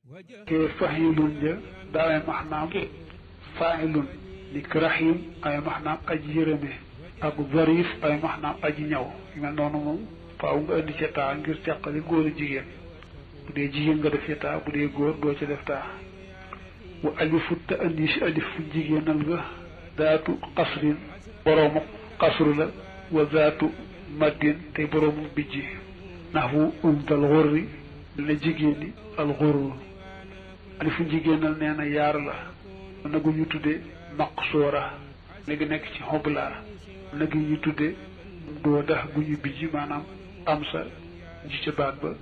ke fahilun ja daa ay maxnaam failun ni ki rahim ay maxnaam aji yërëme ak zarif ay maxnaam aji ñaw yu mel noonu moom faaw nga indi ca taa ngir teqali góor a jigéen bu dee jigéen nga def ca taa bu dee góor doo ca def taa wa alifu te andi si alifu jigéenal nga zaatu qasrin boroomu qasru la wa zaatu maddin tey boroomu bijji naxwu untal xurri na jigéen ñi al xurru alifu jigéenal nee na yaar la na gu ñu tudde maqsoora léegi nekk ci xobla na gi ñu tudde doo dax gu ñu bijji maanaam am sa ji ca baat ba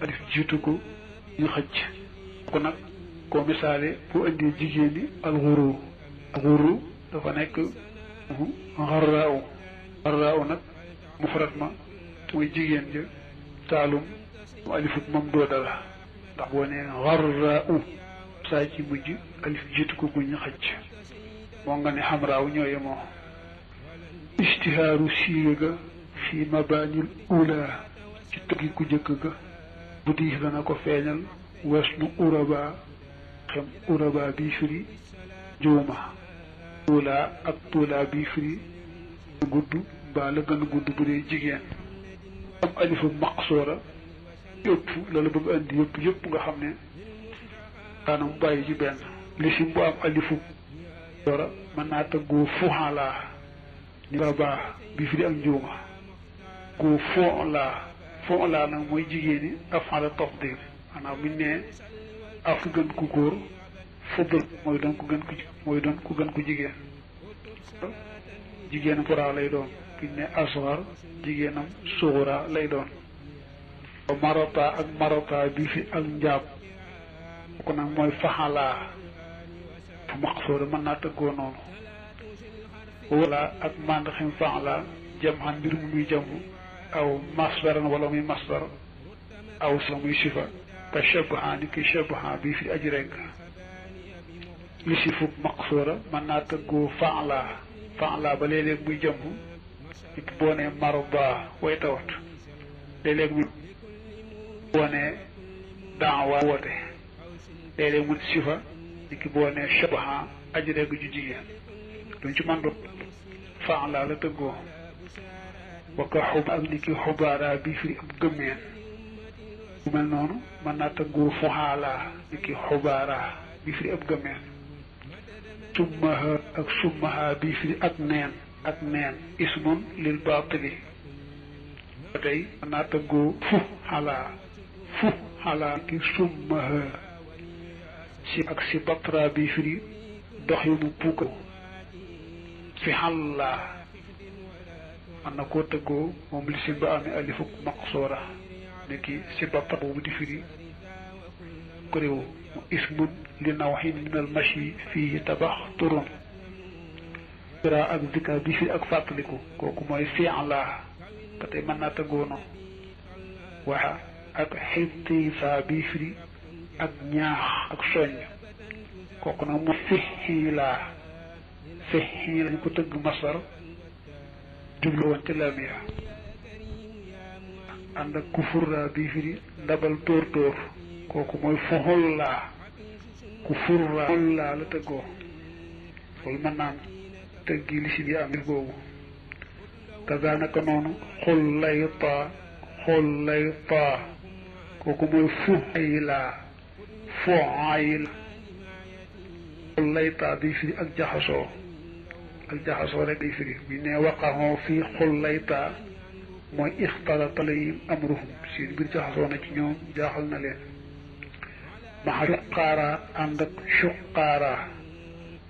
alif jiitu ko ñu xëcc ko nag koo misaale bu indee jigéen ñi alxuru alxuru dafa nekk xarraaw nag mufrad ma mooy jigéen ja taalum mu alifut moom doo dara ndax boo nee xarraaw saa ci mujj alif jiitu ko gu ñu xëcc moo nga ne xamraaw ñooye moo istihaaru siiwe ga fi mabaanil ula ci tëggi ku jëkk ga bu diis dana ko feeñal wesnu uraba xem uraba bii firi juuma tuula ak tuula bii firi gudd mbaa la gën a gudd bu dee jigéen am alifu maqsoora yëpp la la bëgg andi yëpp nga xam ne daanam bàyyi ci benn lisim bu am alifu soora mën naa tëggoo fuxalaa ni rabaa bii firi ak njuuma goo fon laa nag mooy jigéen ñi afala tafdil maanaam buñ ne af gën ku góor fëddal mooy doon ku gën ku jigéen jigéenam furaa lay doon buñ ne asgar jigéenam suxura lay doon marota ak marota bi fi ak njaab ko nag mooy faxalaa fu maqsooda mën naa tëggoo noonu wala ak mandaxim faxalaa jam xan mbir mu muy jamu aw masdaran wala muy masdar aw sa muy sifa ka shabaha ni ki shabaha bii fi aji rek li si fub maqsoora mën naa tëggoo faala ba léeg-léeg muy jëmm nit boo nee marba way tawat léeg-léeg muy boo nee daawa woote léeg-léeg mu sifa ni ki boo nee shabaha aji rek ju jigéen duñ ci mën doon faala la tëggoo waka xub ak ni ki xubaara bii firi ab gëmmeen bu mel noonu mën naa tëggoo fuxaala ni ki xubaara bii firi ab gëmmeen summaha ak summaha bii firi ak neen ismun lil baatili ba tey mën naa tëggoo fu xalaa ki summaha si ak si batra bii firi dox yi mu puuka fi xallaa man na koo tëggoo moom li si ba amee alifuk maqsoora nekki si bappa boobu di firi kuréew mu ismun li nawxin min al mashi fii tabax turun sira ak zika bi firi ak fàttaliku kooku mooy fi'la ba tey mën naa tëggoo noonu waxa ak xitiisa bi firi ak ñaax ak soññ kooku nag mu fixiila ñu ko tëgg masdar jublu woon ci laamiya ànd ak kufurra bii firi ndabal tóor kooku mooy foxollaa kufurra xollaa la tëggoo loolu mën naan tëggi li si bi am ngir googu kazaanaka noonu xollaytaa kooku mooy fuxaylaa xollaytaa bii firi ak jaxasoo rek day firi bi ne waqaxoo fii xollaytaa mooy ixtalata alayhim amruhum seen mbir jaxasoo na ci ñoom jaaxal na leen maxa suqaara ànd ak suqaara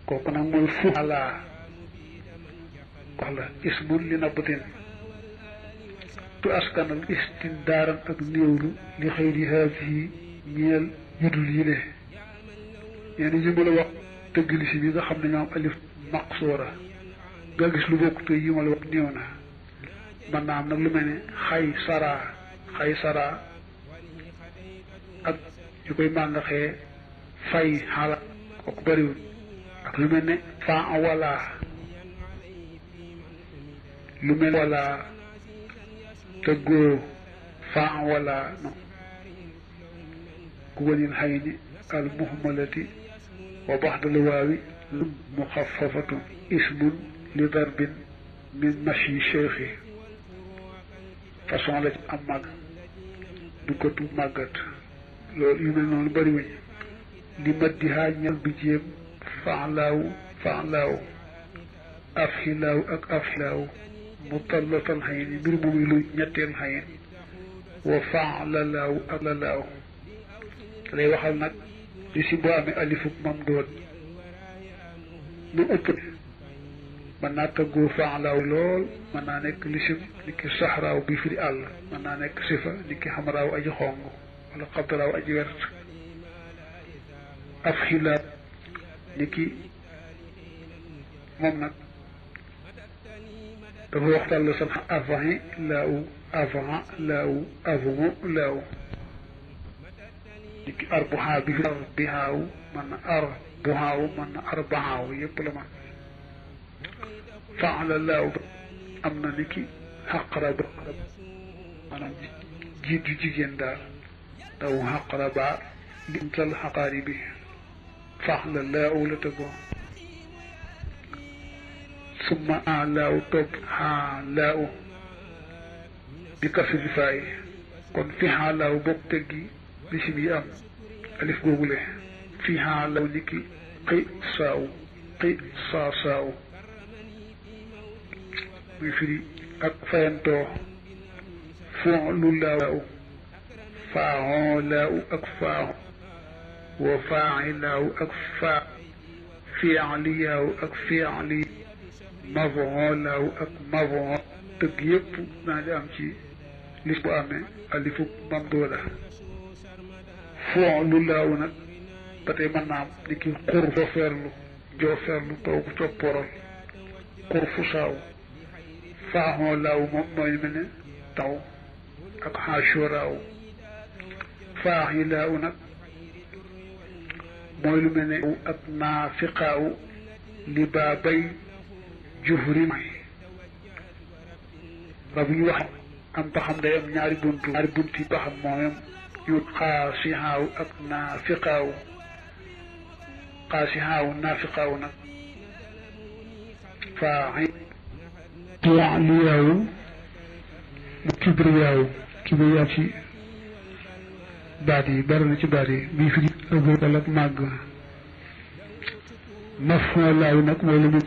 kooku nag mooy fuxalaa wax la ismun li nabatin tu askanal istindaaran ak néewlu li xëyri haasihi ñeel yudul yile ñeeni yi ma la wax tëgg li si bi nga xam ne ñoom alif maqsoora nga gis lu bokk te yi ma la wax néew na man naa am nag lu mel ne xay saraa ak yu koy màndaxee fay xala kooku bëriwul ak lu mel ne fan wala lu mel wala tëggoo fan wala non سكون الحين المهملة وبعد الواو مخففة اسم لضرب من مشي شيخي façon la am màgg du ko tu màggat loolu yu mel noonu bëri wuñ li maddihaa ñal bi jéem faxlaaw afxilaaw ak afxilaaw mutallatal xayin mbir mu muy lu ñetteel xayin wa faxlalaaw ak lalaaw lay waxal nag li si boo amee alifuk mam doon lu ëpp mën naa tëggoo faxlaaw lool mën naa nekk lisim ni ki saxraaw bi firi àll mën naa nekk sifa ni ki xamraaw aji xong wala xadraaw aji wert af xilaaw ni ki moom nag dafa waxtaan la sax avant laaw ni ki arbuxaa bi fi arbihaaw mën na arbuxaaw mën na arbaaw yépp la man faala laaw am na ni ki xaqraba maanaam jiitu jigéen daal daw xaqraba limtal xaqaari bi faala laaw la tëggoo summa a laaw topp xaa laaw bi kasri faay kon fi xaa laaw bokk teggi lisim yi am alif googule fi xaa laaw ni ki qi saaw muy firi ak fayantoo fon lu laaw faaxoo laaw ak faaxo wa faaxi laaw ak faa fiali yaaw ak fiali mavon laaw ak mavon tëgg yépp naa di am ci lis bu amee alifu mam doola fon lu laaw nag ba tey mën naa am ni ki xur fo ferlu joo ferlu taw bu copporal xur fu saaw faaxoo laaw moom mooy mel ne taw ak xaashuraaw faax yi laaw nag mooy lu mel ne ak naafiqaaw li baa bay juhri ba bu ñu wax am baxam day am ñaari bunt yi baxam mooyam yu xaasixaaw ak naafiqaaw nag faaxi liyaawu mu kibriyaawu ci baat yi bari na ci baat yi bii fi ëggal ak màgg mafoo laaw nag mooy lu mu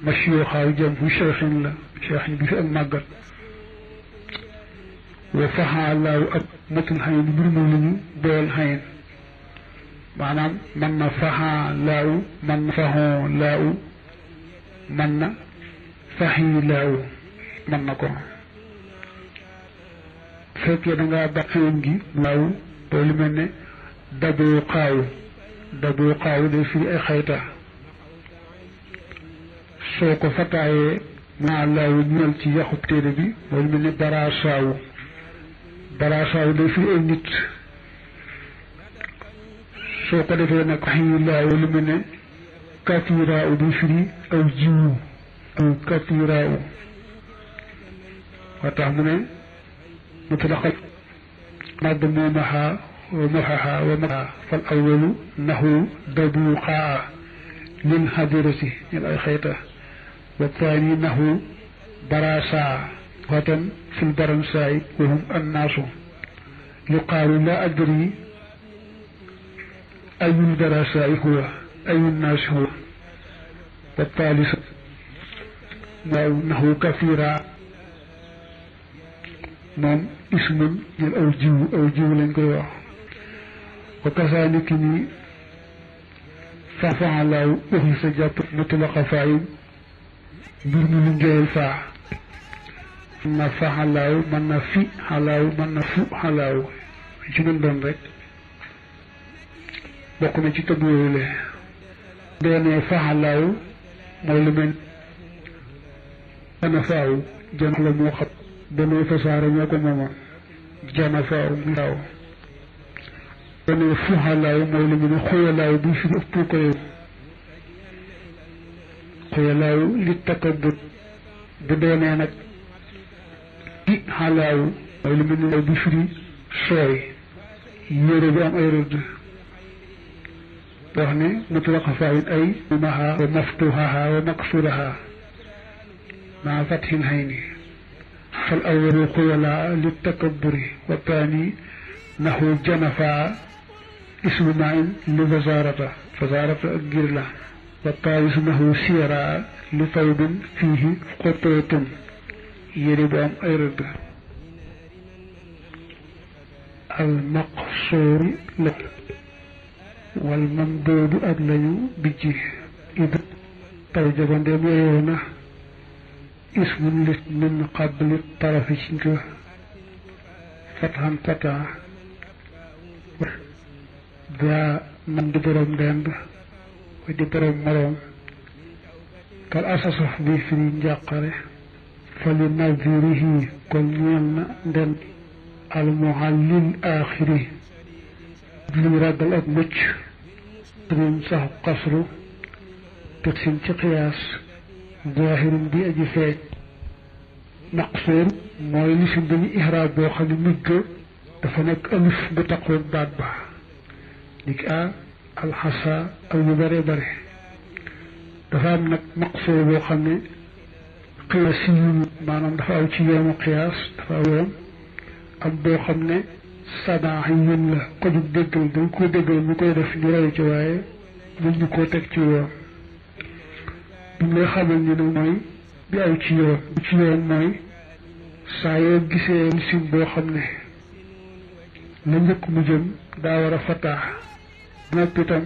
mashiyoo xaaw jëm fu cheikhin la cheikhin bi fi ak màggat wa faxaa laaw ak matul xayin mbir moom la ñu doyal xayin maanaam man na faxaa laaw man na faxoo laaw man na faxi laaw man na ko fekkee da ngaa bàq xëyin gi laaw boo lu mel ne daboo xaaw day firi ay xayta soo ko fataayee maa laaw ñëwal ci yaxu téere bi boo lu mel ne barasaaw day firi ay nit soo ko defee nag faxi laaw lu mel ne katiraaw day firi aw jiwu aw katiraaw wa tax mu ne mutlaqal màgg moomaxaa wa maxaxaa wa maxaa fal awalu naxu dabuqaa lil xadirati ñel ay xayta wa taani naxu barasaa watan fil baransaay wa hum annaasu yuqaalu laa adri ayul barasaay huwa ayul naasi huwa wa taalisa waaw naxu kafira moom ismun ñel aw jiwu lañ koy wax wa kasaaliki ni faxalaaw uxi sa jàpp mutlaqa faayin mbir mi lu njëyal faa mën na faxalaaw mën na fi xalaaw mën na fu xalaaw ci mën doon rek bokk na ci tëb yooyu le doonee faxalaaw mooy lu mel jana faaw jana la moo xam beneen fasaara ñoo ko moomoon jana faaw mu faaw beneen fuxalaaw mooy lu mu ne xoyalaaw bi fi ëpp koy xoyalaaw li takabut bu doonee nag i xalaaw mooy lu mu ne bi firi sooy yére bi am ay rëdd wax ne mutlaqa faa'il ay maha wa maftuhaha wa maksuraha maa fathil hayni fal awwalu xuyala li takabburi wa taani nahu janafa ismu maa'in li fazarata ak gir la wa taalis nahu siyara li fawdin fiihi xottootun yére bu am ay rëdd al maqsuur la wal mamduudu ak lañu bijji id taw jabandeem yeyoo na ismun lit min qabli tarafi ci nga fathan fata daa man di borom dend wa di borom moroom kal asasaf bi firi njàqare fa li nadirihi kon ñeel na ndend al muhallil axiri luñ ragal ak mucc duñ sax qasru tëgsin ci qiyaas zaahirun bi aji feeñ maqsuur mooy lisim dañu ihraab boo xam ne mujj dafa nekk alif bu taqoog baat ba ni ki alxasa ak yu bare bare dafa am nag maqsuur boo xam ne qiyaas yi maanaam dafa aw ci yoonu qiyaas dafa aw yoon am boo xam ne sadaa yun la ko jug déggal dañ ko déggal ñu koy def ñu roy ci waaye buñ ñu koo teg ci yoon bi nga xamal ni nag mooy bi aw ci yoon bi ci yoon mooy saa yoo gisee lisim boo xam ne la njëkk mu jëm daa war a fataax noppi itam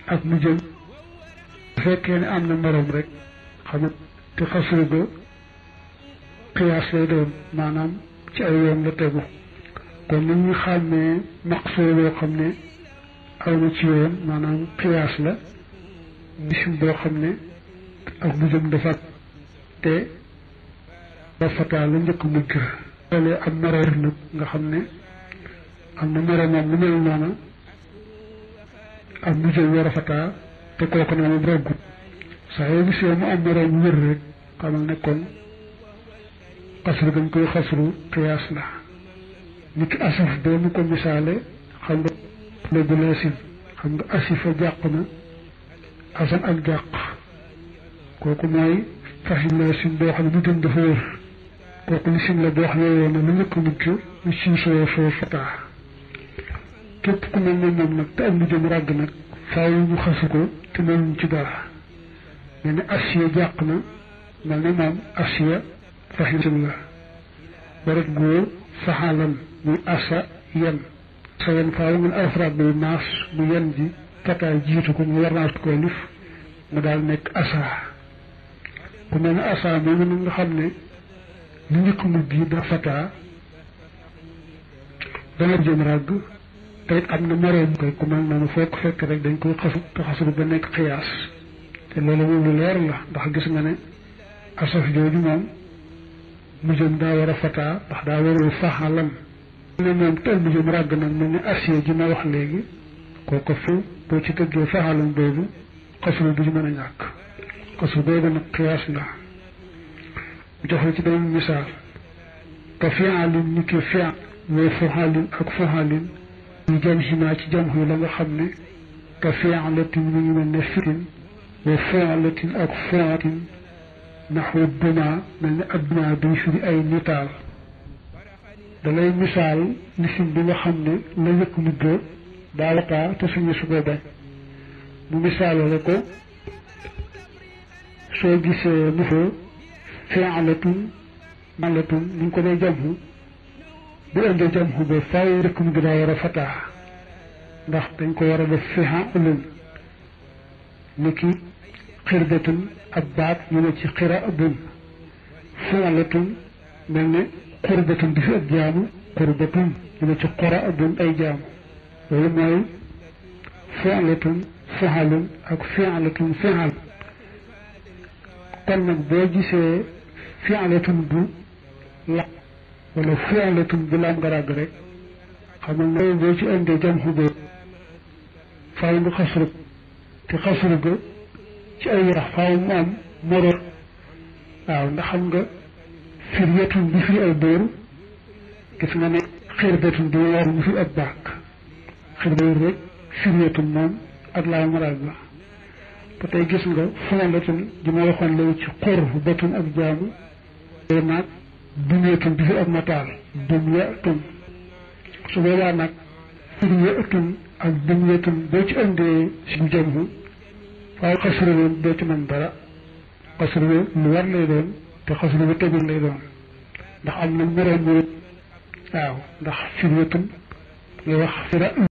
ak mu jëm bu fekkee ne am na morom rek xam te xasru ga qiyaas lay doon maanaam ci ay yoon la tegu kon ni ñu xàmmee maqsuur boo xam ne aw na ci yoon maanaam qiyaas la lisim boo xam ne ak mu jëm dafa te ba fataa la njëkk mujj loolee am moroom nag nga xam ne am na moroomam lu mel noona ak mu jëm war a fataa te kooku ne moom reggut saa yoo gisee mu am moroom wér rek xamal ne kon xasru dañ koy xasru qiyaas la ni ki asaf boo mu ko misaale xam nga la bu laasim xam nga asifa jàq na asan ak jàq kooku mooy faxi laasim boo xam ne mu gën dafa wër kooku lisim la boo xam ne woon na lu njëkk mujj lu ci soo fataa képp ku mel ne moom nag te am lu jëm ràgg nag faaw ñu xasu ko te mënuñ ci dara mel ne asiya jàq na mel ne moom asiya faxi la warat góor faxalan muy asa yen sa yen faaw ngeen alfraat bi maas bu yen ji fataa jiitu ko ñu war naa ko lif mu daal nekk asa ku mel ne asa moomu nag nga xam ne lu njëkk mu bii da fataa dana jëm ràgg te it am na moroom koy ku mel noonu foo ko fekk rek dañ koy xasu te xasru ba nekk xiyaas te loolu moom lu leer la ndax gis nga ne asaf jooju moom mu jëm daa war a fataa ndax daa warul faxalan ne moom te mu jëm ràgg nag mel ne asiya ji ma wax léegi kooko fu boo ci tëggee faxalan boobu xasru du ci mën a ñàkk xasru boobu nag xiyaas la jox la ci beneen misaal ka fi'alin ni ki fi'al mooy fuxalin ak fuxalin ñu jam ximaa ci jam xuy la nga xam ne ka fi'alatin mi ngi mel ne fitin wa fu'alatin ak fu'atin naxu duma mel ne ak duma bi firi ay nitaal dalay misaal lisim bi nga xam ne la yëkk mujj daa wataa te suñu su ko bañ mu misaalale ko soo gisee nu fa fi'alatun malatun ni ñu ko dee jamhu bu indee jamhu ba faaw rek mu daa war a fataa ndax dañ ko war a def fi'alun ni ki xirdatun ak baat ñu ne ci xiraatun fi'alatun mel ne xurbatun di fi ak jaamu xurbatun ñu ne ci xiraatun ay jaamu loolu mooy fi'alatun fi'alun ak fi'alatun fi'al kon nag boo gisee fi'alatun bu laq wala fi'alatun bu laam nga ràgg rek xamal ne boo ci indee jam xubee faaw nga xasru te xasru ga ci ay yax faaw mu am moroom waaw ndax xam nga firyatun bi firi ay dóor gis nga ne xirdatun di weer mu fi ab baak xirdatun rek firyatun moom ak laa maraaj ba ba tey gis nga funalatun ji ma waxoon léegi ci xur batun ak jaamu day naag dunyatun bi fi ab nataal dunyatun su boobaa nag firyatun ak dunyatun boo ci indee si jëmhu waaye xasru woon doo ci mën dara xasru lu war lay doon te xasru bu tëjul lay doon ndax am na moroom waaw ndax firyatun ngay wax fira